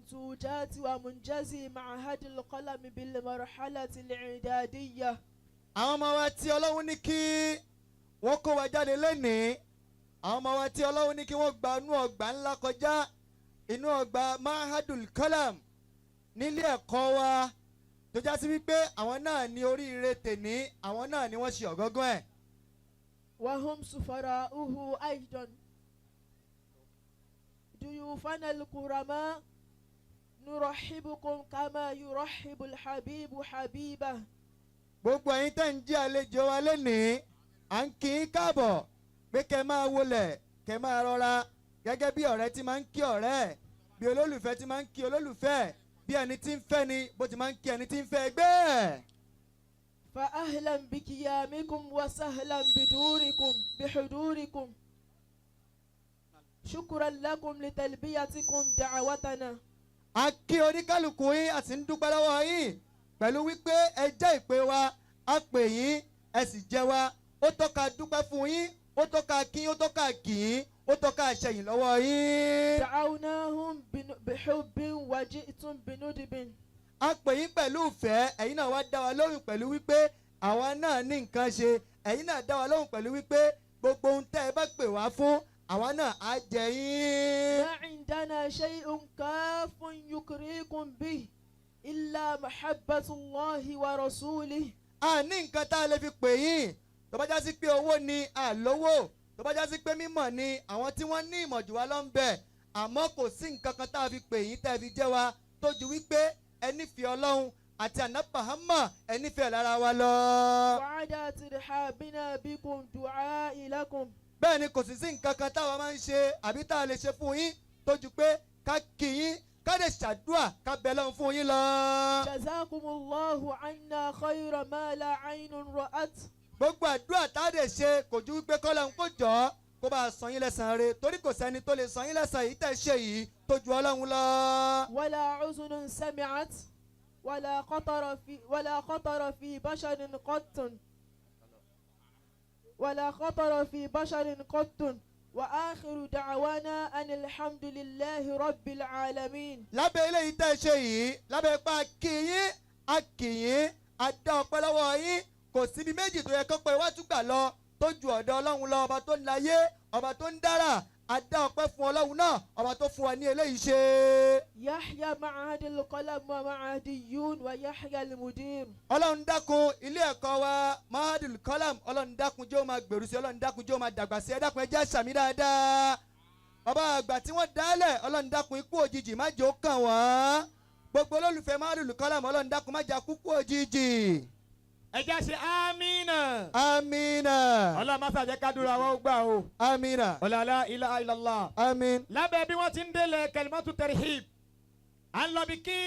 منتوجات ومنجزي معهد القلم بالمرحلة الإعدادية. Àwọn ọmọ wa tí Ọlọ́run ní kí wọ́n kó wa jáde lónìí, àwọn ọmọ wa tí Ọlọ́run ní kí wọ́n gba inú ọgbà ńlá kọjá, inú ọgbà Mahadul Kalam nílé ẹ̀kọ́ wa, tó já sí wípé àwọn náà ní oríire tèní, àwọn náà ni wọ́n ṣe ọ̀gọ́gán ẹ̀. وهم سفراؤه أيضا. ضيوفنا الكرماء، نرحبكم كما يرحب الحبيب حبيبه. Gbogbo ẹ̀yin tẹ́ ń jẹ́ àlejò wa lénìí, à ń kí yín káàbọ̀ pé kẹ́ máa wọlẹ̀, kẹ́ máa rọra, gẹ́gẹ́ bí ọ̀rẹ́ tí máa ń kí ọ̀rẹ́ ẹ̀, bí olólùfẹ́ tí máa ń kí olólùfẹ́ ẹ̀, bí ẹni tí ń fẹ́ ni bó ti máa ń kí ẹni tí ń fẹ́ ẹgbẹ́ ẹ̀. فأهلا بقيامكم وسهلا بدوركم بحضوركم. شكرا لكم لتلبيتكم دعوتنا. A kí oníkálukú yín, a sì ń dúpẹ́ lọ́wọ́ yín pẹ̀lú wípé ẹ jẹ́ ìpè wa. A pè yín, ẹ sì jẹ́ wa. Ó tọ́ka dúpẹ́ fún yín, ó tọ́ka kí yín, ó tọ́ka kì yín, ó tọ́ka ṣẹ̀yìn lọ́wọ́ yín. دعوناهم بحب وجئتم بندب. A pè yín pẹ̀lú ìfẹ́, ẹ̀yin náà wá dá wa lóhùn pẹ̀lú wípé àwa náà ní nǹkan ṣe. Ẹ̀yin náà dá wa lóhùn pẹ̀lú wípé gbogbo ohun tẹ́ ẹ bá pè wá fún, àwa náà á jẹ yín. ما عندنا شيء كاف يكريكم به إلا محبة الله ورسوله. A ní nǹkan tá a lè fi pè yín. Tó bá já sí pé owó ni, a lówó. Tó bá já sí pé mímọ̀ ni, àwọn tí wọ́n ní ìmọ̀ jù wá lọ ń bẹ. Àmọ́ kò sí nǹkan kan tá a fi pè yín tẹ́ ẹ fi jẹ́ wa tó ju wípé ẹ nífẹ̀ẹ́ Ọlọ́run àti àná Muhammad, ẹ nífẹ̀ẹ́ lára wa lọ. وعلى ترحابنا بكم دعاء لكم. Bẹ́ẹ̀ ni, kò sì sí nǹkan kan táwa máa ń ṣe àbí tá a lè ṣe fún yín tó ju pé ká kí yín, ká lè ṣàdúà, ká bẹ lọ́run fún yín lọ. جزاكم الله عنا خير ما لا عين رأت. Gbogbo àdúrà tá a lè ṣe kò ju wípé kọ́lọ́run kó jọ́ kó bá a san yín lẹ́san rẹ̀, torí kò sẹ́ni tó lè san yín lẹ́san yìí tẹ̀ ṣe yìí tó ju Ọlọ́run lọ. ولا أذن سمعت ولا خطر في بشر قط ولا خطر في بشر قط. وآخر دعوانا أن الحمد لله رب العالمين. Lábẹ́ eléyìí tẹ́ ṣe yìí, lábẹ́ pa kí yín, a kì yín, a dá ọpẹ́ lọ́wọ́ yín, kò síbi méjì tó yẹ kó pé iwájú gbà lọ tó ju ọ̀dọ̀ Ọlọ́run lọ, ọba tó ń láyé, ọba tó ń dára. A dá ọpẹ́ fún Ọlọ́run náà, ọba tó fún wa ní eléyìí ṣe. يحيى معهد القلم ومعهديون ويحيى المدير. Ọlọ́run dákun, ilé ẹ̀kọ́ wa Mahadul Kalam, Ọlọ́run dákun, jẹ́ ó máa gbèrú sí. Ọlọ́run dákun, jẹ́ ó máa dàgbà sí. Ẹ dákun, ẹ jẹ́ àṣàmì dáadáa. Bàbá àgbà tí wọ́n dálẹ̀, Ọlọ́run dákun, ikú òjijì má jẹ́ ó kàn wọ́n. Gbogbo olólùfẹ́ Mahadul Kalam, Ọlọ́run dákun, má jẹ́ kúkú òjijì. Ẹ já ṣe amínà. Amina. Ọlọ́run má ṣàjẹ́ kádùrà wọn ó gbà o. Amina. Ọ̀làlá ilaha illallah. Amin. Lábẹ́ bí wọ́n ti ń délẹ̀ kalimatu tarhib, à ń lọ bí kí.